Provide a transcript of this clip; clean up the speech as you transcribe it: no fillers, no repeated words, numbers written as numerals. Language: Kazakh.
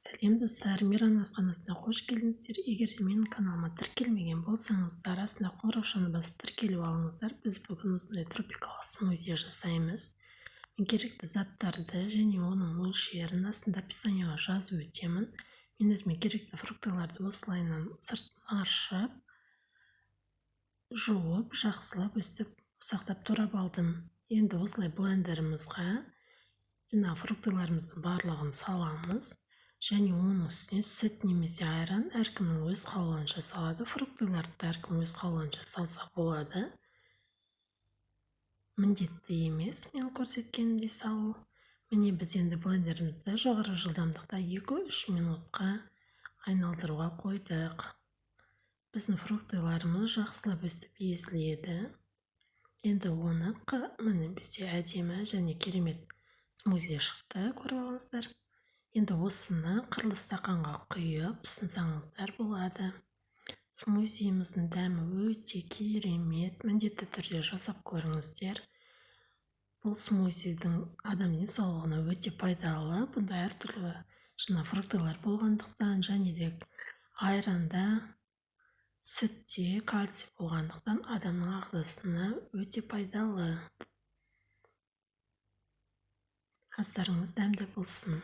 Сәлем, достар! Мираның асханасына қош келдіңіздер! Егер де менің каналыма тіркелмеген болсаңыздар, астына қоңыраушаны басып, тіркеліп алыңыздар. Біз бүгін осындай тропикалық смузи жасаймыз. Мен керекті заттарды және оның мөлшерін астында описанияға жазып өтемін. Мен өзіме керекті фруктыларды осылайынан сыртын аршып, жуып, жақсылап өстіп ұсақтап турап алдым. Енді осылай блендерімізға жаңағы фруктыларымыздың барлығын саламыз және оның үстіне сүт немесе айран, әркімнің өз қалауынша салады. Фруктыларды да әркім өз қалауынша салса болады, міндетті емес мен көрсеткенімдей салу. Міне, біз енді блендерімізді жоғары жылдамдықта 2-3 минутқа айналдыруға қойдық. Біздің фруктыларымыз жақсылап өстіп езіледі. Енді оны, міне, бізде әдемі және керемет смузи шықты, көріп алыңыздар. Енді осыны қырлы стақанға құйып ұсынсаңыздар болады. Смузиіміздің дәмі өте керемет, міндетті түрде жасап көріңіздер. Бұл смузидің адам денсаулығына өте пайдалы. Бұнда әртүрлі жаңа фруктылар болғандықтан және де айранда, сүтте кальций болғандықтан, адамның ағзасына өте пайдалы. Астарыңыз дәмді болсын!